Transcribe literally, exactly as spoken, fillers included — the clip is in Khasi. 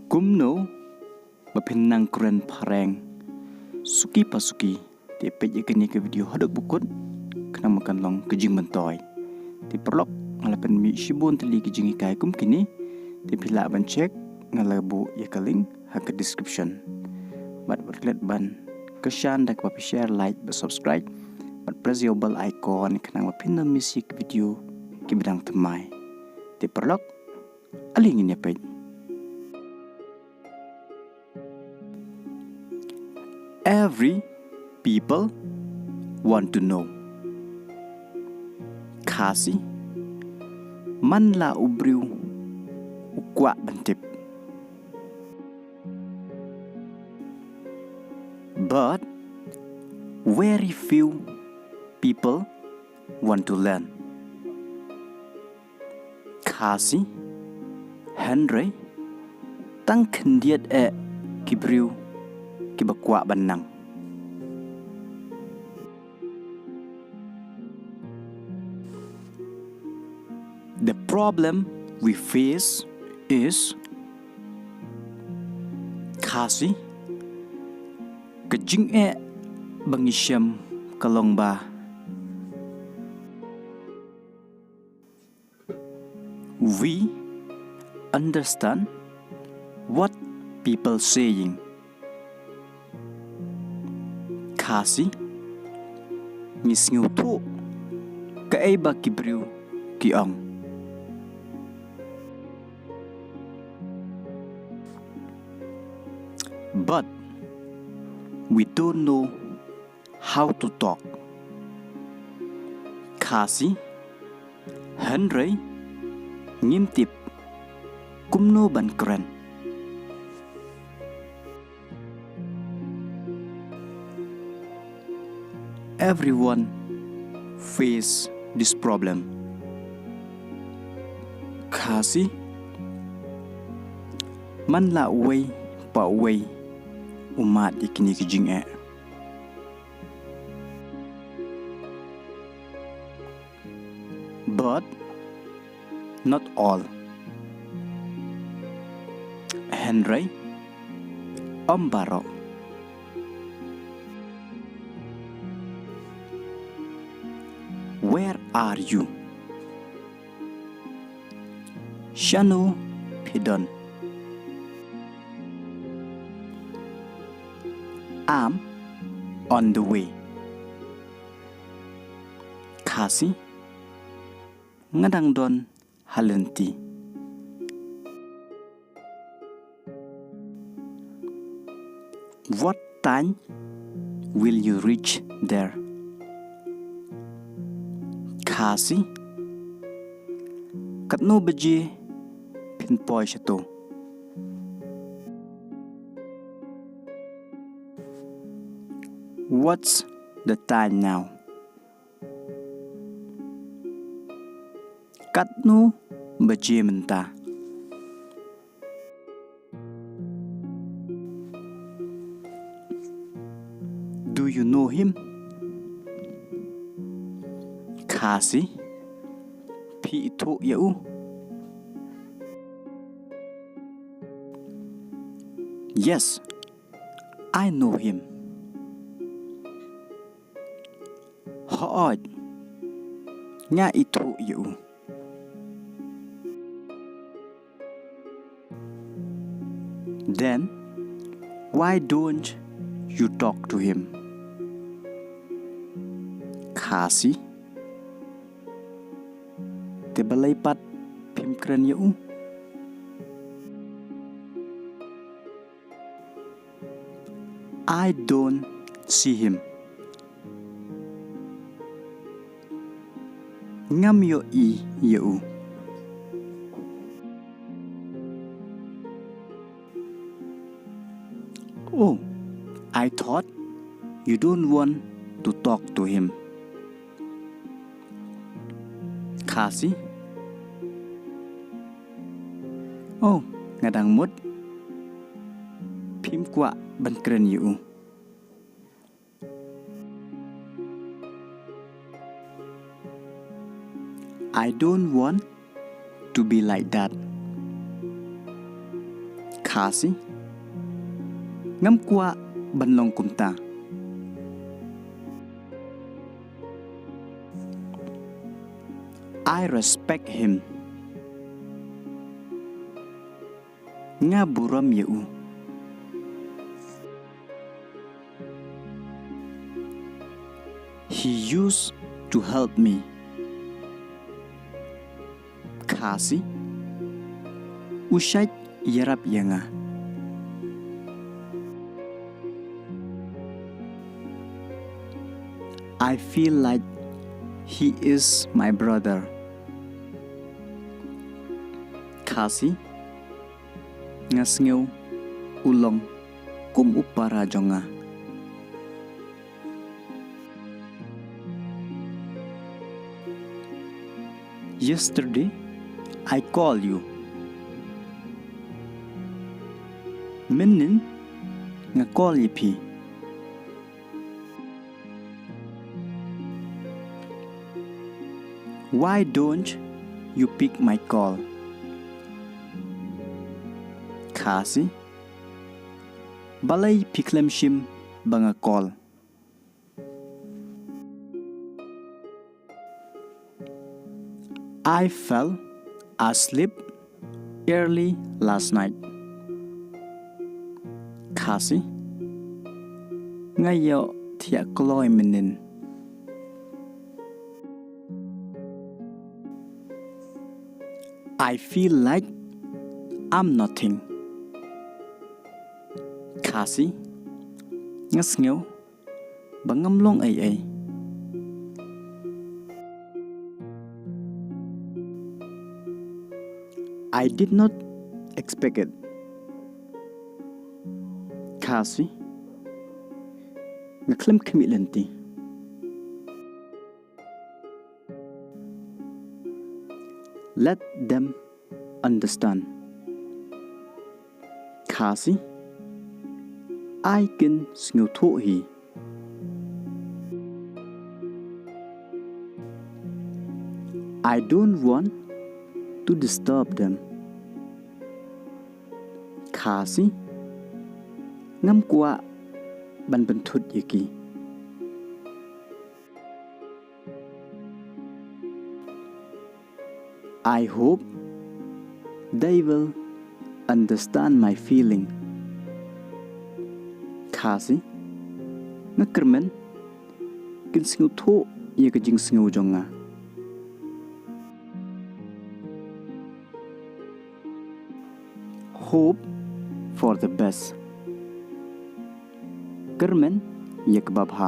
Kumno ba phin nang kren phareng suki pa suki? Te peit ïa kane ka video haduh ba kut khnang ba kan long ka jingmyntoi. Te paralok, nga la pynmih shibun tylli ki jinghikai kum kine. Te phi lah ban check, nga la buh ïa ka link ha ka description. Bad wat klet ban kyrshan da kaba phi share, like bad subscribe bad press ïa u bell icon khnang ba phin ym miss ïa ki video kiba dang thymmai. Te paralok, ale ngin ïa peit. Every people want to know. Khasi, man la u briew u kwah ban tip. But very few people want to learn. Khasi, hynrei tang khyndiat eh ki briew kiba kwah ban nang. The problem we face is, Khasi, ka jingeh ba ngi shem ka long ba we understand what people saying. Khasi, ngi sngewthuh kaei ba ki briew ki ong. But we don't know how to talk. Khasi, hynrei ngim tip kumno ban kren. Everyone face this problem. Khasi, man la uwei pa uwei u mad ïa kine ki jingeh. But not all. Hynrei ym baroh. Where are you? Shano phi don? I'm on the way. Khasi, nga dang don ha lynti. What time will you reach there? Khasi, katno baje phin poi shato? What's the time now? Katno baje mynta? Do you know him? Khasi, phi ithuh ïa u? Yes, I know him. Hooid, nga ithuh ïa u. Then why don't you talk to him? Khasi, te balei pat phim kren ïa u? I don't see him. Ngam ïohi ïa u. Oh, I thought you don't want to talk to him. Khasi. Oh, nga dang mut phim kwah ban kren ïa u. I don't want to be like that. Khasi, ngam kwah ban long kumta. I respect him. Nga burom ïa u. He used to help me. Khasi, u shait ïarap ïa nga. I feel like he is my brother. Khasi, nga sngew u long kum u para jong nga. Yesterday, I call you. Mynnin nga call ïa phi. Why don't you pick my call? Khasi, balei phi khlem shim ba nga call? I fell asleep early last night. Khasi, nga ïoh thiah kloi mynnin. I feel like I'm nothing. Khasi, nga sngew ba ngam long ei ei. I did not expect it. Khasi, nga khlem khmih lynti. Let them understand. Khasi, ai kin sngewthuh hi. I don't want to disturb them. Khasi, ngam kwah ban pynthut ïa ki. I hope they will understand my feeling. Khasi, nga kyrmen kin sngewthuh ïa ka jingsngew jong nga. Hope for the best. Kyrmen ïa kaba bha.